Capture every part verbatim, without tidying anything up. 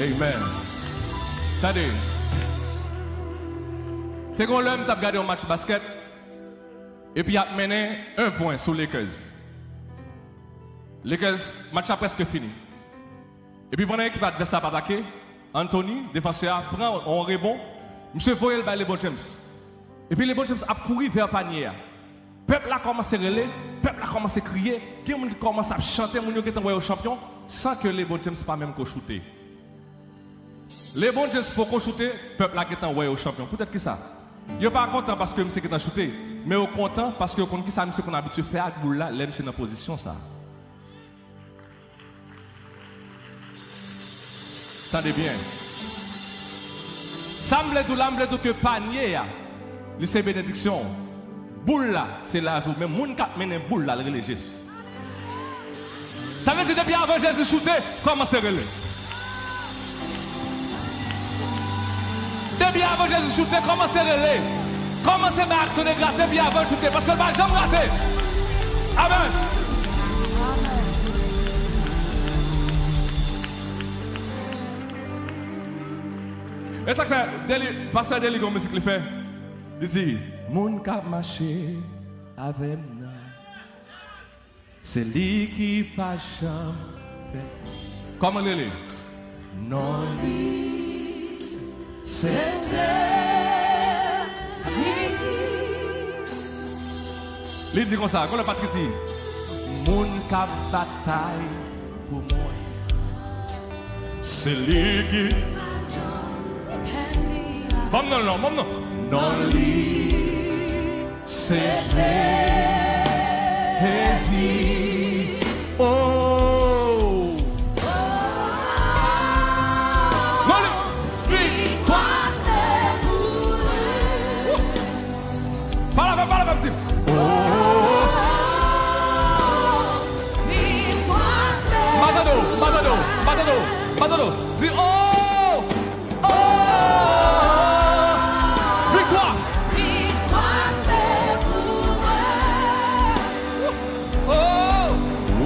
Amen. Tande. Te gen yon lè m t ap gade yon match baskèt, epi y ap mennen en pwen sou Lakers. Lakers, match la prèske fini. Epi pandan ekip advès la ap atake, Anthony, defansè a, pran yon rebon, misye voye l bay LeBron James. Epi LeBron James ap kouri vè panye a. Pèp la kòmanse rele, pèp la kòmanse kriye, gen moun ki kòmanse ap chante, moun yo gentan wè yo chanpyon, san ke LeBron James pa menm ko choute. LeBron James poko choute, pèp la gentan wè yo chanpyon. Poutèt kisa? Yo pa kontan paske misye gentan choute, men yo kontan paske yo konn kisa misye konn abitye fè ak boul la lè misye nan pozisyon sa. Tande byen. Sa m vle di w la, m vle di w ke panye a, li se benediksyon w. Boul la, se lavi w. Men moun k ap mennen boul la, l rele Jezi. Sa vle di, depi avan Jezi choute, kòmanse rele. Depi avan Jezi choute, kòmanse rele. Kòmanse bay aksyon de gras depi avan l choute, paske l pa janm rate. Amèn. E sa k fè, Deli, pastè Deli gen yon mizik li fè. Li di, moun k ap mache avè m nan. Se li ki pa janm pèdi. Kòman l rele? Non li, se Jezi. Li di konsa, kon lè Patrik di, moun k ap batay pou mwen. Se li ki. Ban m non l non, ban m non. Non li. Se Jezi. Oh. Non li. Viktwa se pou li. Pale avè m, pale avè m, di. Oh. Viktwa se pou li. M pa tande w, m pa tande w, m pa tande w, m pa tande w. Di, oh. Oh! Viktwa! Viktwa se pou mwen. Oh!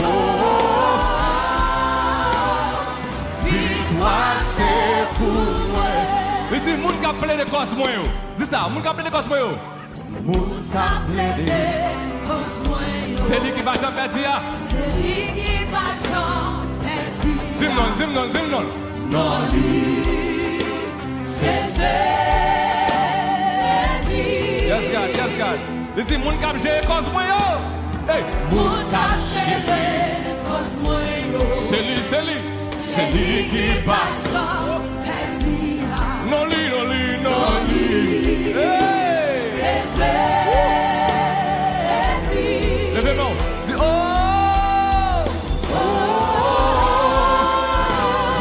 Oh! Viktwa se pou mwen. Li di, moun k ap plede kòz mwen yo. Di sa, moun k ap plede kòz mwen yo. Moun k ap plede kòz mwen yo. Se li ki pa janm pèdi a. Se li ki pa janm pèdi a. Di m non, di m non, di m non. Non li, se Jezi. Yes, God, yes, God. Li di, moun k ap jere kòz mwen yo. Hey. Moun k ap jere kòz mwen yo. Se li, se li. Se li ki pa janm pèdi a. Non li, non li, non li. Hey! Se Jezi. Leve men w. Di, oh! Oh!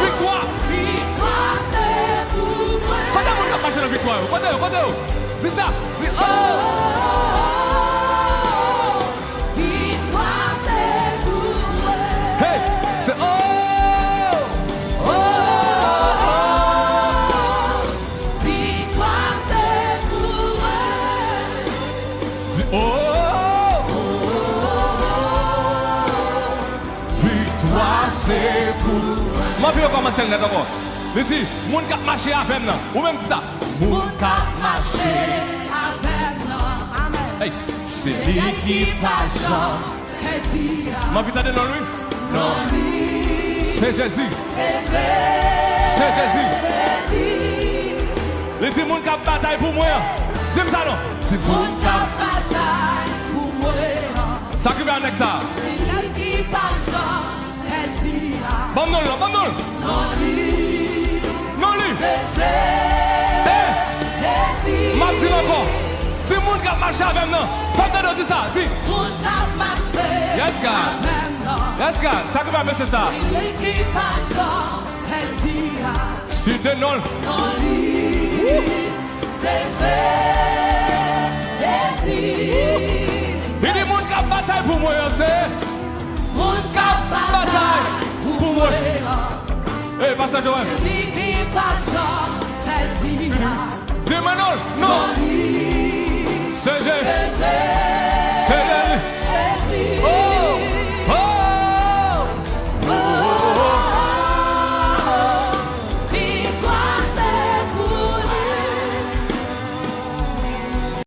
Viktwa! Viktwa se pou mwen. Kote moun k ap mache nan viktwa yo? Kote yo? Kote yo? Di sa. Di, oh! Viktwa se pou mwen. Hey! Se, oh! Oh! Viktwa se pou mwen. Di, oh! Viktwa se pou mwen. M anvi rekòmanse l nèt ankò. Li di, moun k ap mache avè m nan. Ou menm di sa. Moun k ap mache avè m nan. Amèn. Hey. Se li ki pa janm pèdi a. M anvi tande non l wi. Non li. Se Jezi. Se Jezi. Se Jezi. Li di moun k ap batay pou mwen an. Di m sa non. Di moun k ap batay pou mwen an. Sa k rive a nèg sa? Se li ki pa janm pèdi a. Ban m non l non, ban m non l. Non li. Non li. Se Jezi. Eh. M ap di l ankò. Di moun k ap mache avè m nan. Fò m tande w di sa. Di. Moun k ap mache avè m nan. Yes, God. Yes, God. Sa k rive a mesye sa? Se li ki pa janm pèdi a. Site non l. Non li. Se Jezi. Li di moun k ap batay pou mwen an se. Moun k ap batay pou mwen. Ey, pastè Joel. Se li ki pa janm pèdi a. Di mwen non, non. Non li. Se Jezi. Se